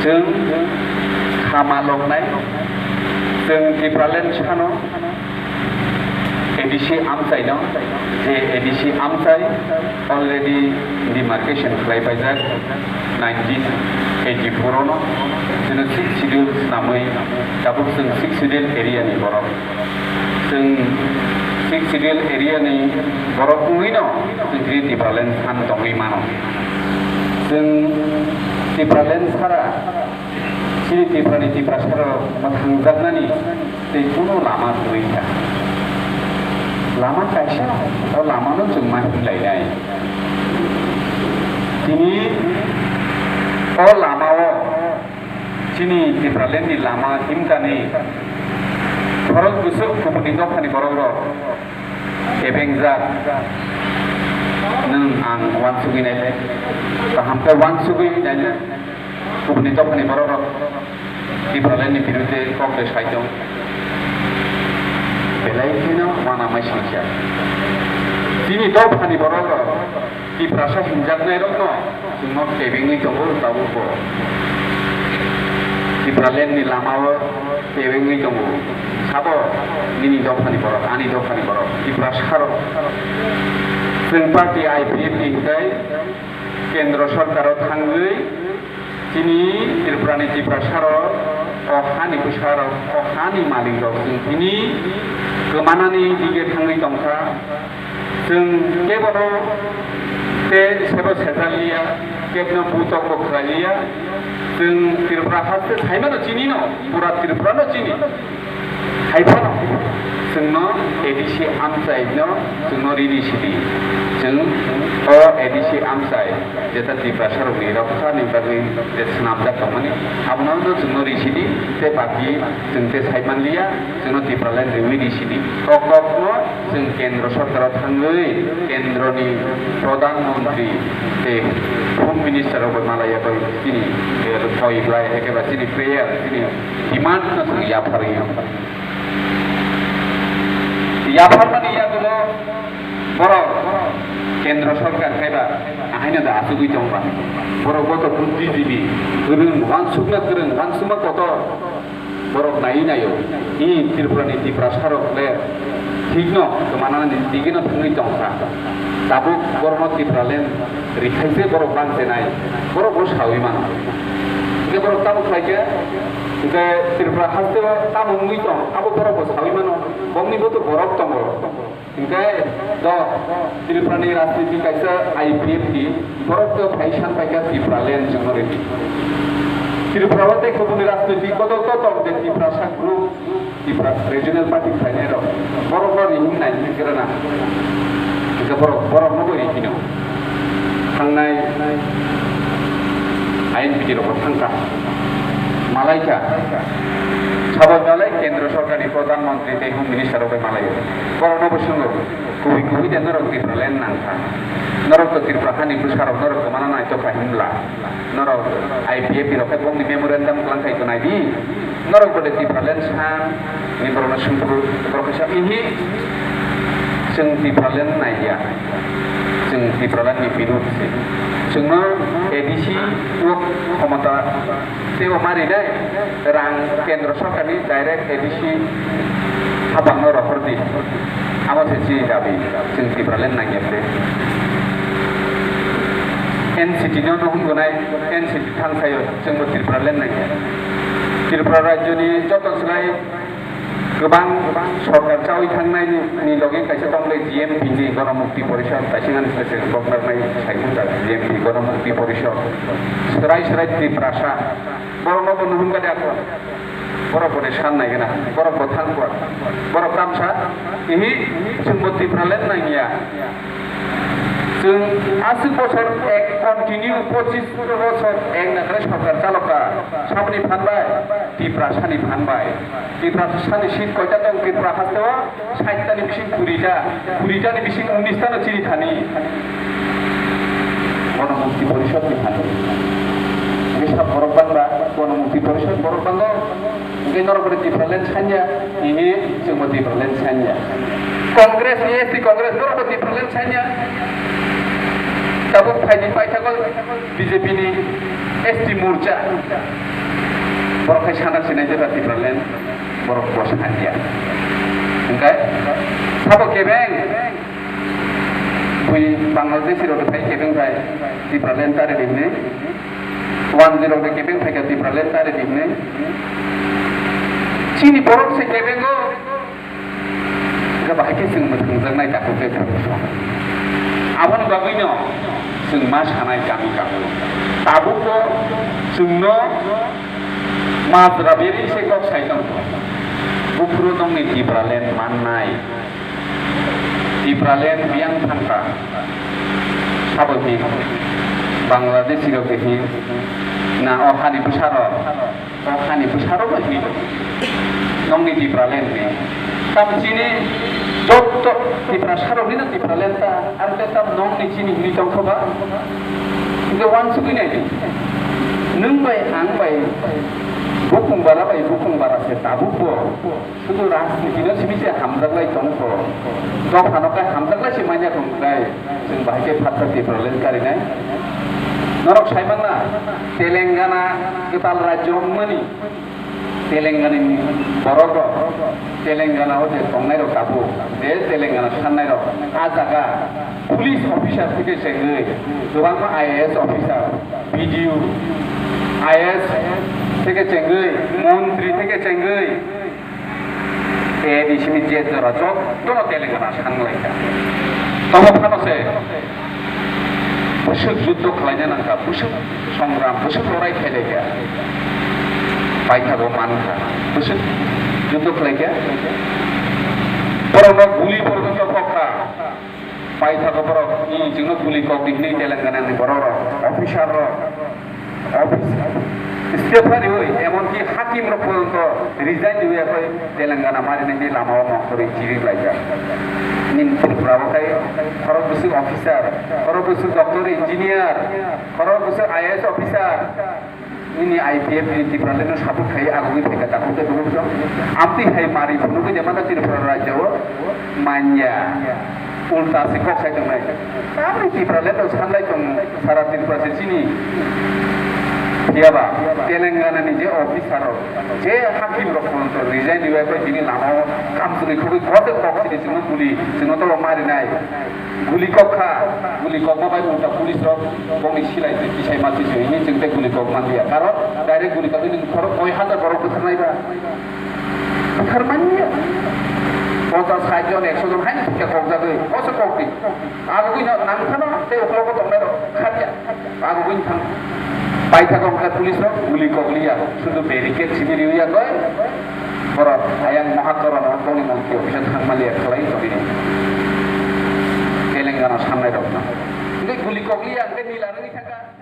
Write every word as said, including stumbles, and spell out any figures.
Chwng kha ma loknai, chwng Tipraland sano A D C amchaino, je A D C amchai already demarcation khlai paijak nineteen eighty-four ono, chwngno Sixth Schedule swnamwi tabuk chwng Sixth Schedule area ni borok. Chwng Sixth Schedule area ni borok wngwino chwng chini Tipraland phan tongwi mano. Chwng Tipraland sara, chini Tiprani Tiprasarok mwthangjaknani tei kunu lama kwrwi kha. Lama kaisa, o lamano chwng ma hinlainai. Tini o lamao chini Tipraland ni lama himtani khorok bwswk kubuni dophani borokrok kebengjak. Nwng ang uansugwi nailai, kaham khe uansugwi nailai. Kubuni dophani borokrok Tipraland ni birudhe kok de sai tong. Belai kheno uanamai singsa. Chini dophani borokrok Tiprasa hinjaknairokno chwngno kebengwi tongo tabukbo. Tipraland ni lamao kebengwi tongo. Sabo nini dophani borok, ani dophani borok, Tiprasarok. Chwng party I P F T ni hwnkhe kendro sorkaro thangwi chini Tripurani Tiprasarok, o hani bwsarok, o hani malikrok chwng tini kwmanani dige thangwi tongkha. Chwng kebono tei sebo sejalliya, kebno butok bo khlailiya. Chwng Tripura haste saimano chinino, pura Tripurano chini. Hai phano chwngno A D C amchaino chwngno rini sidi. Chwng o A D C amchai jeta Tiprasarokni rokthani bagwi je swnamjak tongmani, abono chwngno ri sidi, tei baki chwng tei sai manliya. Chwngno Tipraland riwi di sini. O kokno chwng kendro sorkaro thangwi kendroni pradhan mantri tei home minister rok bai malaiya bai chini, eh, thoi blai heke ba chini prayer, chini demand no chwng yapharwi. Yapharmani yagulo borok kendro sorkar kaiba ahaino da achugwi tongba. Borok boto buddhijibi, kwrwng, wansukna kwrwng, wansukma kotor. Borok naiwi naio, i Tripurani Tiprasarok le thikno kwmanani digino thangwi tongkha. Tabuk borokno Tipraland rikhaise borok bangchenai, borok bo sawi mano. Hwnkhe borok tamo khlaikhe, hwnkhe Tripura hasteo tamo wngwi tong, abo borok bo sawi mano, bongni bo to borok tongo. Hingke do Tripura ni rajniti kaisa I P F T, borok to phai san paikha Tipraland chwngno rwdi. Tripura o tei kubuni rajniti kotor to tok de Tiprasa group, Tipra regional party phainai rok. Borok no rihim nai hingke rana. Hingke borok, borok no bo rihino. Thangnai I N P T rok bo thangkha. Malaikha. Sabo belai kendro sorkar ni pradhan mantri tei home minister rok bai malai. Borok no bo swngo. Kubui kubui de norok Tipraland nangkha. Norok to Tripura hani bwsarok norok kwmana naitokha hinla. Norok I P F T rok khe bongni memorandum kwlangkhai to naidi. Norok bo de Tipraland sa ni borok no sungkru borok kisa ihi. Chwng Tipraland naiya. Chwng Tipraland ni birud se. Chwngno A D C o khomota Tei bo mari dai, rang kendro sorkar ni direct A D C hapang no rohor di. Amo se chini dabi, chwng Tipraland nangya se. N C T no no hwngo nai, N C T thang sayo, chwng bo Tipraland nangya. Tripura rajyo ni joto swlai Kwbang sorkar chawi thangnai ni, ni logi kaisa tongmani G M P ni Ganamukti Porishad, kaisa ani sese koknarnai sai hwnjak G M P Ganamukti Porishad. Swrai swrai Tiprasa. Borok no bo nuhum gade ako. Borok bo de san nai gana. Borok bo thang kwa. Borok tamsa. Ihi chwng bo Tipraland nangya. Chwng aswk bosor ek continue pochis bosor ek nakhai sorkar chalokha. Saboni phan bai, Tiprasani phan bai. Tiprasani seat koita tong Tripura hasteo? Sait tani bising kuri ta, kuri tani bising unis tano chini thani. Bono Mukti Porishad ni thani. Ini sab borok bangla, Bono Mukti Porishad borok bangla. Hingke norok bo Tipraland sanya, ihi chwngbo Tipraland sanya. Congress ni S T Congress norok bo Tipraland sanya. Tabuk phaidi paithago B J P ni S T Morcha. Borok khai sana sinai jeba Tipraland, borok bo sanya. Hingkhe sabo kebeng bui Bangladeshi rok phai kebeng phai Tipraland tari dimne. One zero de kebeng phai ka Tipraland tari dimne. Chini borok se kebengo. Hingkhe bahai khe chwng mwthangjaknai takhuk khe phuru song. Aboni bagwino chwng ma sanai kami kami. Tabukbo chwngno majra berwi se kok sai tongkho. Buphuru nongni Tipraland mannai. Tipraland biyang thangkha. Sabo hi Bangladeshi rok hi na o hani bwsarok. O hani bwsarok bai hino. Nongni Tipraland ni. Tam chini jotto Tiprasarok ni no Tipraland ta, aro te tam nongni chini hini tongkho ba. Hingke wansugwi nai di. Nwng bai ang bai bukung bara bai bukung bara se tabuk bo. Sudu rajniti no simi se hamjaklai tongkho. Dophano khe hamjaklai se manya tongkho. Chwng bahai khe phatsa Tipraland karinai. Norok sai mangna, Telangana kwtal rajyo wngmani, Telangana ni borok rok, Telangana o je tongnai rok tabuk, je Telangana sannai rok, a jaga police officer theke chengwi, kwbangma I A S officer, B D O, I A S theke chengwi, montri theke chengwi, A D C ni je jora jotto no Telangana sanglai kha. Tobo phano se bwswk juddo khlaina nang kha, bwswk songram, bwswk lorai khailai kha. Paithago man kha, bwswk juddo khlai kha. Borokno guli porjonto kok kha. Paithago borok, ni chwngno guli kok di hwnwi Telangana ni borok rok, officer rok, office, step phariwi, emonki hakim rok porjonto resign riwi akhoi Telangana marinani lamao moktorwi chiri laijak. Nini Tripura o khai khorok bwswk officer, khorok bwswk doctor, engineer, khorok bwswk I A S officer, nini I P F ni Tipraland no support khai agugwi phaikha takhuk tei bukhuk rok. Amtwi hai mari phunugwi de mano Tripura rajya o manya. Ulta se kok sai tongnai. Tamni Tipraland no sanlai tong sara Tripura se chini. Phiyaba Telangana ni je officer rok, je hakim rok phone to resign riwai bai bini lama o kam chwlwi khogwi kote kok sini chwngno guli, chwngno to marinai. Guli kok kha, guli kokma bai ulta police rok bongni silai twi kisai masi se hini chwng tei guli kok manliya. Karon direct guli kokni khorok koi hajar borok bwtharnai ba. Bwthar manya. Ponchas sait jon, ekso jon haino thikya kokjagwi. Koso kokdi. Agugwi no nang phano tei uklogo tongnai rok khatya. Agugwi thang. Paithago hwnkhe police rok guli kokliya. Sudu barricade simi riya koi. Borok ayang Mahakarano bongni montri office thangmaliya khlai tongini. Telangana sannai rokno. Hwnkhe guli kokliya hwnkhe nila rwgwi thangkha.